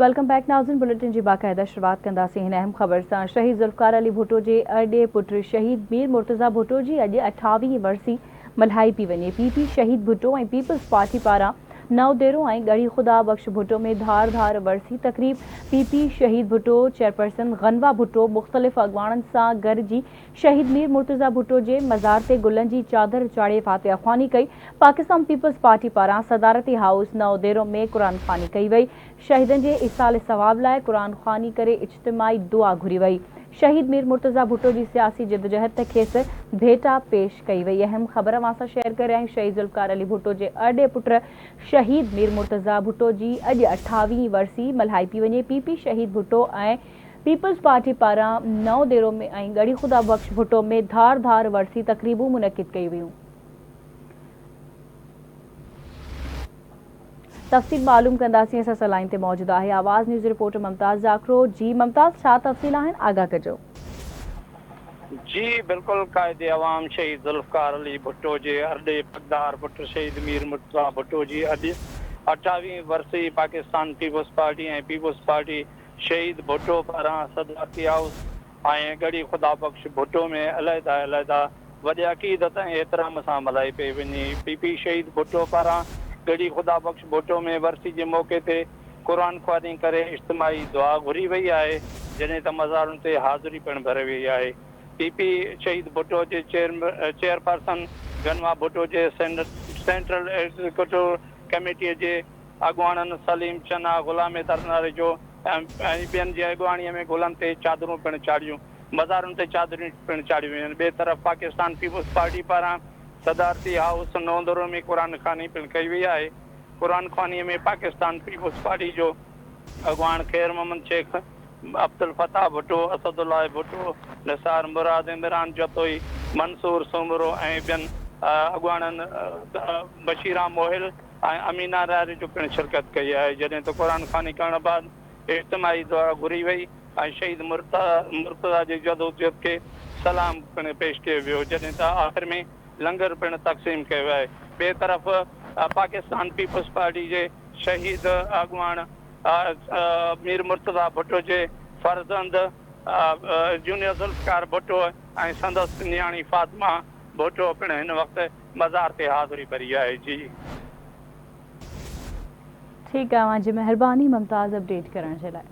Welcome back ناظرين bulletin جي باقاعده شروعات ڪنداسين هن اهم خبر سان شهيد ذوالفقار علي ڀٽو جي ارڏي پٽ شهيد مير مرتضيٰ ڀٽو جي اڄ اٺاويهين ورسي ملهائي پئي وڃي پي پي شهيد ڀٽو ۽ پيپلز پارٽي پاران نئون ديرو ۽ ڳڙهي خدا بخش ڀٽو ۾ ڌار ڌار ورسي تقريب پي پي شهيد ڀٽو چيئرپرسن غنويٰ ڀٽو مختلف اڳواڻن سان گڏجي شهيد مير مرتضيٰ ڀٽو جي مزار تي گلن جي چادر چاڙهي فاتحه خواني ڪئي. پاڪستان پيپلز پارٽي پاران صدارتي هائوس نئون ديرو ۾ قرآن خواني ڪئي وئي. شهيدن جي ايصال ثواب لاء قرآن خواني ڪري اجتماعي دعا گهري وئي. شهيد مير مرتضيٰ ڀٽو جي سياسي جدوجهد تي کيس ڀيٽا پيش ڪئي وئي. اهم خبر اوهان سان شيئر ڪري رهيا آهيون شهيد ذوالفقار علي ڀٽو جي ارڏي پٽ شهيد مير مرتضيٰ ڀٽو جي اڄ اٺاويهين ورسي ملهائي پئي وڃي. پي پي شهيد ڀٽو ۽ پيپلز پارٽي پاران نئون ديرو ۾ ۽ ڳڙهي خدا بخش ڀٽو ۾ ڌار ڌار ورسي تقريبون منعقد ڪيون ويون. تفصيل معلوم ڪنداسين اسان سان لائين تي موجود آهي آواز نيوز رپورٽر ممتاز جاکرو جي ممتاز ڇا تفصيل آهن آگاهه ڪجو. جي بلڪل قائد عوام شهيد ذوالفقار علي ڀٽو جي ارڏي پڳدار پٽ شهيد مير مرتضيٰ ڀٽو جي اڄ اٺاويهين ورسي Pakistan peoples party ۽ peoples party شهيد ڀٽو پاران صدارتي هائوس ۽ ڳڙهي خدا بخش ڀٽو ۾ عليحده عليحده وڏي عقيدت ۽ احترام سان ملهائي پئي وڃي. پي پي شهيد ڀٽو پاران ڳڙهي خدا بخش ڀٽو ۾ ورسي جي موقعي تي قرآن خواني ڪري اجتماعي دعا گهري وئي آهي جڏهن ته مزارن تي حاضري پڻ ڀري وئي آهي. پي پي شهيد ڀٽو جي چيئرپرسن غنويٰ ڀٽو جي سينٽرل ايگزيڪيوٽو ڪميٽي جي اڳواڻن سليم چنا، غلام حيدر ناريجو ۽ ٻين جي اڳواڻي ۾ گلن تي چادرون پڻ چاڙهيون مزارن تي چادريون پڻ چاڙهيون ويون. ٻئي طرف پاڪستان پيپلز پارٽي پاران صدارتي هائوس نوندرو ۾ قرآن خواني پڻ ڪئي وئي آهي. قرآن خواني ۾ پاڪستان پيپلز پارٽي جو اڳواڻ خير محمد شيخ، عبدالفتاح ڀٽو، اسدالله ڀٽو، نثار مراد، عمران جتوئي، منصور سومرو ۽ ٻين اڳواڻن بشيران موهل ۽ امينا راريجو پڻ شرڪت ڪئي آهي جڏهن ته قرآن خواني ڪرڻ بعد اجتماعي دعا گهري وئي ۽ شهيد مرتضيٰ جي جدوجهد کي سلام پڻ پيش ڪيو ويو جڏهن ته آخر ۾ لنگر پڻ تقسيم ڪيو ويو آهي ٻئي طرف پاڪستان پيپلز پارٽي جي شهيد اڳواڻ مير مرتضيٰ ڀٽو جي فرزند جونيئر ذوالفقار ڀٽو ۽ سندس نياڻي فاطمه ڀٽو پڻ هن وقت مزار تي حاضري ڀري آهي جي. ٺيڪ آهي اوهان جي مهرباني ممتاز اپڊيٽ ڪرڻ جي لاء.